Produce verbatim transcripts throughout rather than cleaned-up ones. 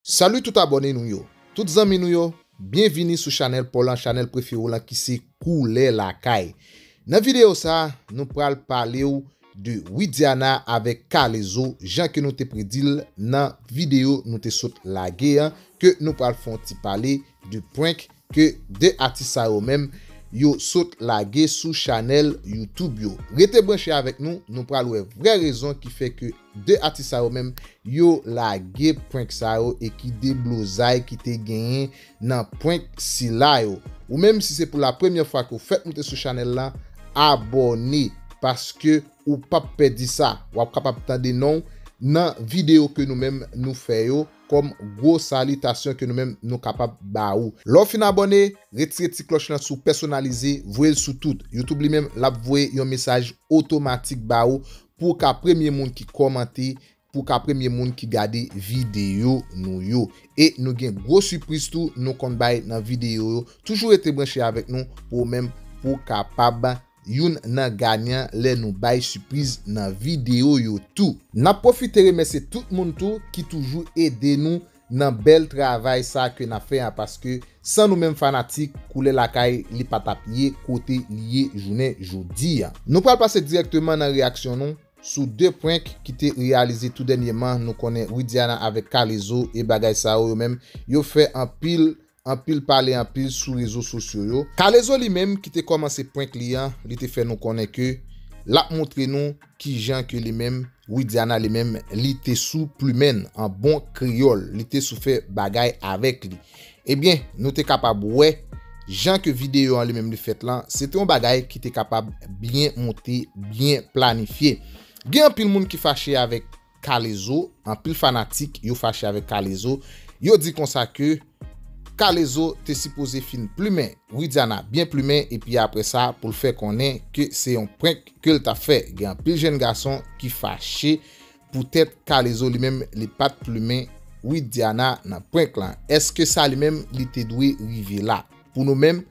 Salut tout abòne nou yo, tout zanmi nou yo, byenvini sou chanèl pa w lan, chanèl prefere w lan ki se Koulè Lakay. Nan videyo sa, nou pral pale w de Widiana avèk K-Lezo, jan ke nou te predi l nan videyo nou te sot lage an, ke nou pral fè yon ti pale de prank ke de atis sa yo menm yo sot lage sou chanèl YouTube yo. Rete branche avèk nou, nou pral wè vrè rezon ki fè ke de atis sa yo menm yo lage prank sa yo e ki deblozay ki te genyen nan prank sila yo. Ou menm, si se pou la premyè fwa ke w fèk moute sou chanèl la, abòne, paske ou p ap pèdi sa. W ap kapab tande non w nan videyo ke nou menm nou fè yo kòm gwo salitasyon ke nou menm nou kapab ba ou. Lè w fin abòne, retire ti klòch lan sou pèsonalize, voye l sou tout. YouTube li menm, l ap voye yon mesaj otomatik ba ou pou w ka premye moun ki kòmante, pou w ka premye moun ki gade videyo nou yo. E nou gen gwo sipriz tou nou konn bay nan videyo yo. Toujou rete branche avèk nou pou ou menm pou w kapab youn nan ganyan lè nou bay sipriz nan videyo yo tou. N ap pwofite remèsye tout moun tou ki toujou ede nou nan bèl travay sa ke n ap fè a, paske san nou menm fanatik, Koulè Lakay li pa t ap ye kote li ye jounen jodi a. Nou pral pase dirèkteman nan reyaksyon nou sou de prank ki te reyalize tou dènyèman. Nou konnen Widiana avèk K-Lezo e bagay sa yo, yo menm, yo fè anpil, anpil pale anpil sou rezo sosyo yo. K-Lezo li menm ki te kòmanse prank li an, li te fè nou konnen ke l ap montre nou kijan ke li menm, Widiana li menm, li te sou plimen l an bon kreyòl, li te sou fè bagay avèk li. Ebyen, nou te kapab wè jan ke videyo an li menm li fèt lan, se te yon bagay ki te kapab byen monte, byen planifye. Gen anpil moun ki fache avèk K-Lezo, anpil fanatik yo fache avèk K-Lezo. Yo di konsa ke K-Lezo te sipoze fin plimen Widiana, byen plimen, epi apre sa, pou l fè konnen ke se yon prank ke l t ap fè. Gen anpil jèn gason ki fache poutèt K-Lezo li menm, li pa t plimen Widiana nan prank lan. Èske sa li menm, li te dwe rive la? Pou nou menm,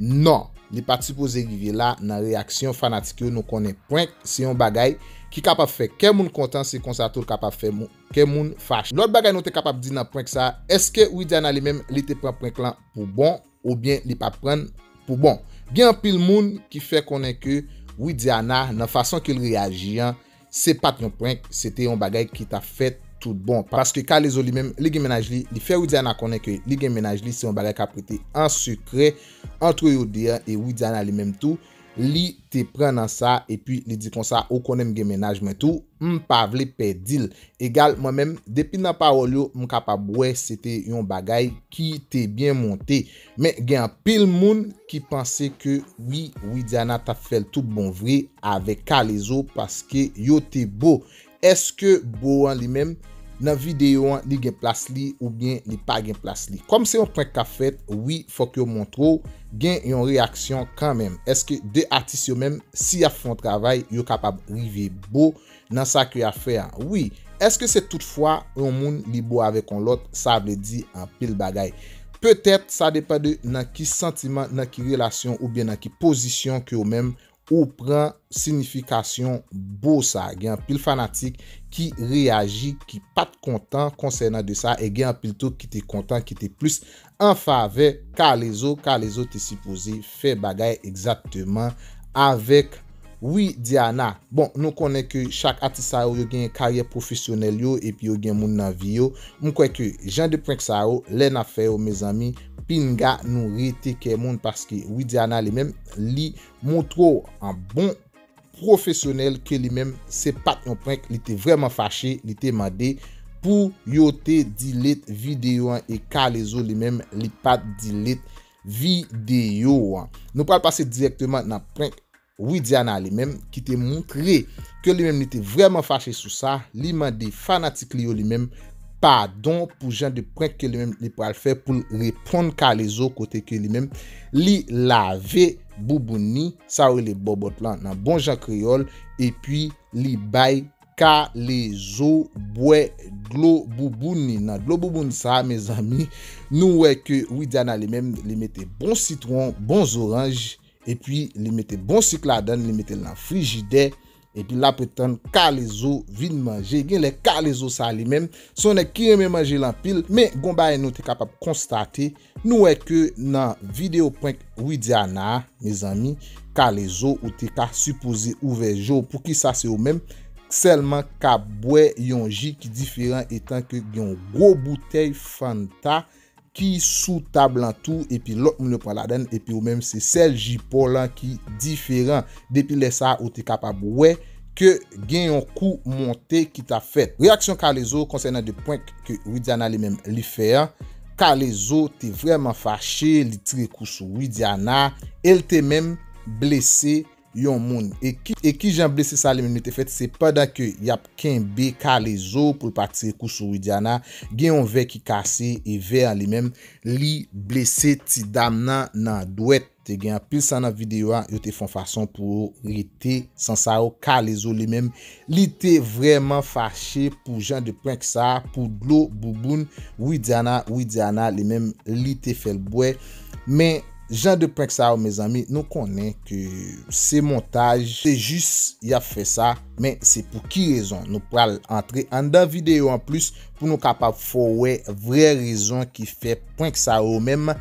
non, li pa t sipoze rive la. Nan reyaksyon fanatik yo, nou konnen prank se yon bagay ki kapab fè kè moun kontan, se konsa tou l kapab fè mou-, kè moun fache. Lòt bagay nou te kapab di nan prank sa, èske Widiana li menm, li te pran prank lan pou bon, oubyen li pa t pran l pou bon? Gen anpil moun ki fè konnen ke Widiana, nan fason ke l reyaji an, se pa t yon prank, se te yon bagay ki t ap fèt tout bon. Paske K-Lezo li menm, li gen mennaj li, li fè Widiana konnen ke li gen mennaj li, se yon bagay k ap rete an sekrè antre yo de a, e Widiana li menm tou, li te pran nan sa, epi li di konsa, ou konnen m gen mennaj mwen tou, m pa vle pèdi l. Egal, mwen menm, depi nan pawòl yo, m kapab wè se te yon bagay ki te byen monte. Men gen anpil moun ki panse ke wi, Widiana t ap fè l tout bon vre avèk K-Lezo paske yo te bo. Èske bo an li menm, nan videyo an, li gen plas li oubyen li pa gen plas li? Kòm se yon prank k ap fèt, wi, fòk yo montre w gen yon reyaksyon kanmenm. Èske de atis yo menm, si y ap fè yon travay, yo kapab rive bo nan sa ke y ap fè a? Wi. Èske se tout fwa yon moun li bo avèk yon lòt, sa vle di anpil bagay? Petèt, sa depann de nan ki santiman, nan ki relasyon oubyen nan ki pozisyon ke w menm ou pran siyifikasyon bo sa. Gen anpil fanatik ki reyaji, ki pa t kontan konsènan de sa, e gen anpil tou ki te kontan, ki te plis an favè K-Lezo. K-Lezo te sipoze fè bagay egzakteman avèk Widiana. Bon, nou konnen ke chak atis sa yo, yo gen karyè pwofesyonèl yo, epi yo gen moun nan vi yo. M kwè ke jan de prank sa yo, lè n ap fè yo, mezanmi, pinga nou rete kè moun, paske Widiana li menm, li montre w an bon pwofesyonèl ke li menm, se pa t yon prank, li te vrèman fache, li te mande pou yo te delete videyo an, e K-Lezo li menm, li pa t delete videyo an. Nou pral pase dirèkteman nan prank Widiana li menm, ki te montre ke li menm li te vrèman fache sou sa, li mande fanatik li yo li menm padon pou jan de prank ke li menm li pral fè pou l reponn K-Lezo kote ke li menm li lave bouboun ni, sa yo rele bòbòt lan nan bon jan kreyòl, epi li bay K-Lezo bwè dlo bouboun ni. Nan dlo bouboun sa, mezanmi, nou wè ke Widiana li menm, li mete bon sitwon, bon zoranj, epi li mete bon sik ladan l, li mete l nan frijidè, epi l ap ret tann Kalezo vin manje. Genlè Kalezo sa li menm, se yon nèg ki renmen manje l anpil, men gon bagay nou te kapab konstate, nou wè ke nan videyo prank Widiana a, mezanmi, Kalezo, ou te ka sipoze ouvè je w. Poukisa se ou menm sèlman k ap bwè yon ji ki diferan, etan ke gen yon gwo boutèy Fanta ki sou tab lan tou, epi lòt moun yo pran ladann, epi ou menm se sèl ji pa w lan ki diferan. Depi lè sa a, ou te kapab wè ke gen yon kou monte ki t ap fèt. Reyaksyon Kalezo konsènan de prank ke Widiana li menm li fè an, Kalezo te vrèman fache, li tire kou sou Widiana, e l te menm blese yon moun. E ki, e ki jan blese sa li menm li te fèt? Se pandan ke y ap kenbe Kalezo pou l pa tire kou sou Widiana, gen yon vè ki kase, e vè an li menm, li blese ti dam nan nan dwèt. Te gen anpil san nan videyo a, yo te fè yon fason pou yo rete san sa yo. Kalezo li menm, li te vrèman fache pou jan de prank sa, pou dlo bouboun Widiana, Widiana li menm, li te fè l bwè. Men jan de prank sa yo, mezanmi, nou konnen ke se montaj, se jis y ap fè sa, men se pou ki rezon? Nou pral antre anndan videyo an plis pou nou kapab fè w wè vrè rezon ki fè prank sa yo menm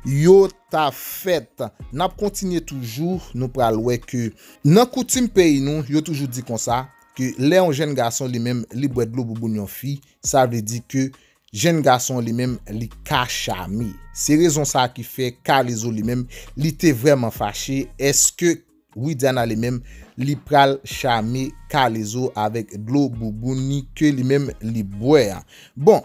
yo ta fèt. N ap kontinye toujou, nou pral wè ke nan koutim peyi nou, yo toujou di konsa, ke lè yon jèn gason li menm, li bwè dlo bouboun yon fi, sa vle di ke jèn gason li menm, li ka chame. Se rezon sa ki fè Kalezo li menm, li te vrèman fache. Èske Widiana li menm, li pral chame Kalezo avèk dlo bouboun ni ke li menm li bwè a? Bon,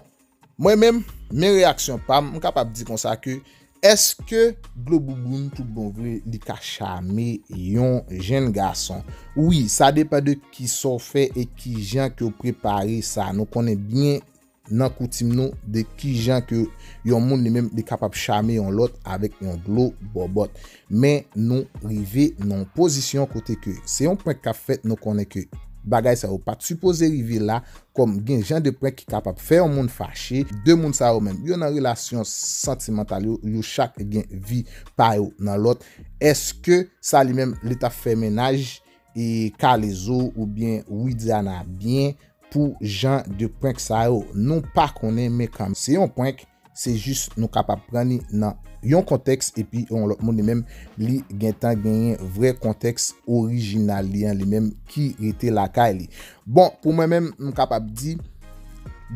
mwen menm, men reyaksyon pa m, m kapab di konsa ke, èske dlo bouboun tout bon vre, li ka chame yon jèn gason? Wi, sa depann de ki sa w fè e ki jan ke w prepare sa. Nou konnen byen nan koutim nou de ki jan ke yon moun li menm li kapab chame yon lòt avèk yon dlo bòbòt. Men nou rive nan yon pozisyon kote ke se yon prank k ap fèt, nou konnen ke bagay sa yo pa t sipoze rive la, kòm gen jan de prank ki kapab fè yon moun fache. De moun sa yo menm, yo nan relasyon santimantal yo, yo chak gen vi pa yo nan lòt. Èske sa li menm, li t ap fè mennaj e Kalezo oubyen Widiana byen pou jan de prank sa yo? Nou pa konnen, men kanmenm, se yon prank, se jis nou kapab pran li nan yon kontèks epi yon lòt moun li menm, li gentan genyen vrè kontèks orijinal li an, li menm ki rete lakay li. Bon, pou mwen menm, m kapab di,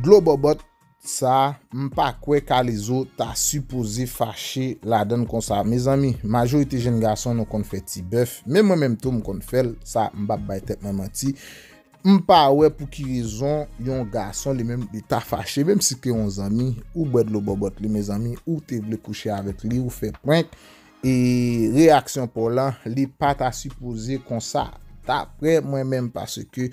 dlo bòbòt sa, m pa kwè Kalezo ta sipoze fache ladann konsa. Mezanmi, majorite jèn gason nou konn fè ti bèf, men mwen menm tou m konn fè l, sa m p ap bay tèt mwen manti. M pa wè pou ki rezon yon gason li menm li ta fache, menm si ke yon zanmi, ou bwè dlo bòbòt li, mezanmi, ou te vle kouche avèk li, ou fè prank, e reyaksyon pa w lan, li pa ta sipoze konsa. Daprè mwen menm, paske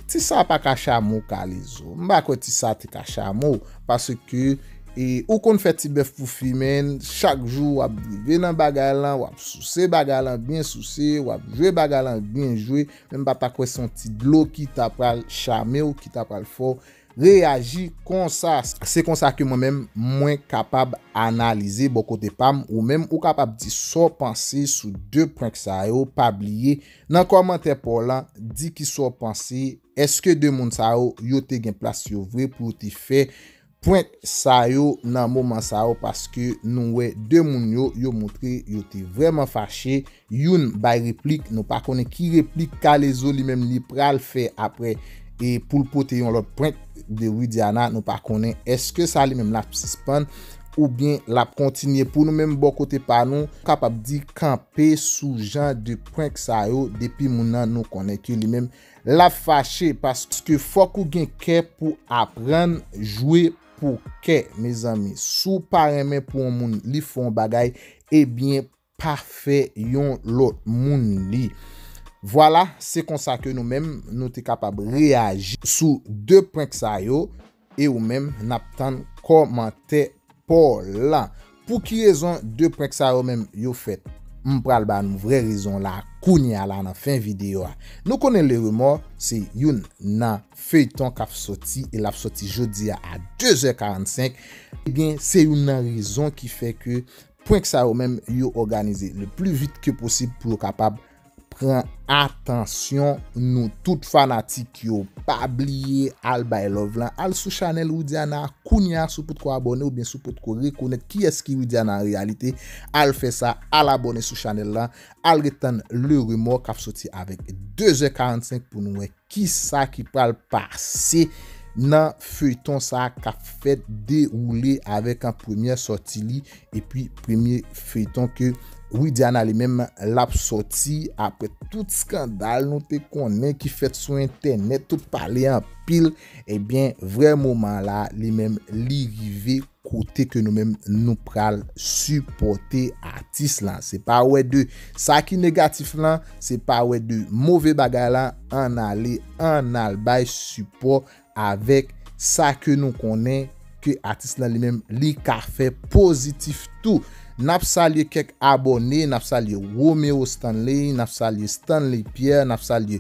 ti sa pa ka chame w, Kalezo. M pa kwè ti sa te ka chame w, paske, e, ou konn fè ti bèf pou fi, men chak jou w ap drive nan bagay lan, w ap souse bagay lan byen souse, w ap jwe bagay lan byen jwe, men m pa ta kwè se yon ti dlo ki ta pral chame w, ki ta pral fè w reyaji konsa. Se konsa ke mwen menm, mwen kapab analize bò kote pa m, ou menm, ou kapab di sa w panse sou de prank sa yo. Pa bliye, nan kòmantè pa w lan, di ki sa w panse. Èske de moun sa yo, yo te gen plas yo vre pou yo te fè prank sa yo nan moman sa yo? Paske nou wè de moun yo, yo montre yo te vrèman fache. Youn bay replik, nou pa konnen ki replik Kalezo li menm li pral fè aprè, e pou l pote yon lòt prank de Widiana, nou pa konnen èske sa li menm l ap sispann oubyen l ap kontinye. Pou nou menm bò kote pa nou, kapab di kanpe sou jan de prank sa yo, depi moun nan nou konnen ke li menm l ap fache, paske fòk ou gen kè pou aprann jwe pou kè, mezanmi. Si w pa renmen pou yon moun li fè yon bagay, ebyen, pa fè yon lòt moun li. Vwala, se konsa ke nou menm, nou te kapab reyaji sou de prank sa yo, e ou menm, n ap tann kòmantè pa w lan. Pou ki rezon de prank sa yo menm yo fèt? M pral ba nou vrè rezon la, kounye a la, nan fen videyo a. Nou konnen Le Remords se youn nan feyton k ap sòti, e l ap sòti jodi a, a de zè karannsenk. Ebyen, se youn nan rezon ki fè ke prank sa yo menm, yo òganize le pli vit ke posib pou yo kapab pran atansyon nou tout fanatik yo. Pa bliye al bay love lan, al sou chanèl Widiana kounya si w potko abòne oubyen si w potko rekonèt kiyès ki Widiana an reyalite. Al fè sa, al abòne sou chanèl lan, al ret tann Le Remords k ap soti avèk de zè karannsenk pou nou wè kisa ki pral pase nan feyton sa k ap fèt dewoule avèk an premyè sòti li epi premye feyton ke Widiana li menm l ap sòti apre tout skandal nou te konnen ki fèt sou entènèt, tout pale anpil. Ebyen, vrè moman la, li menm li rive kote ke nou menm nou pral sipòte atis lan. Se pa wè de sa ki negatif lan, se pa wè de move bagay lan, ann ale, ann al bay sipò avèk sa ke nou konnen ke atis lan li menm li ka fè pozitif tou. N ap salye kèk abòne, n ap salye Romeo Stanley, n ap salye Stanley Pierre, n ap salye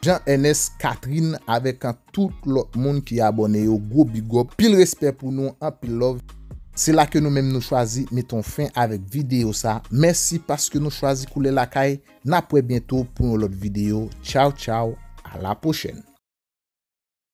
Jean Ernest, Catherine avèk an tout lòt moun ki abòne yo, gwo big up, pil respè pou nou, anpil love. Se la ke nou menm nou chwazi met on fen avèk videyo sa. Mèsi paske nou chwazi Koulè Lakay. N ap wè byento pou yon lòt videyo. Tchaw tchaw, a la pwochèn.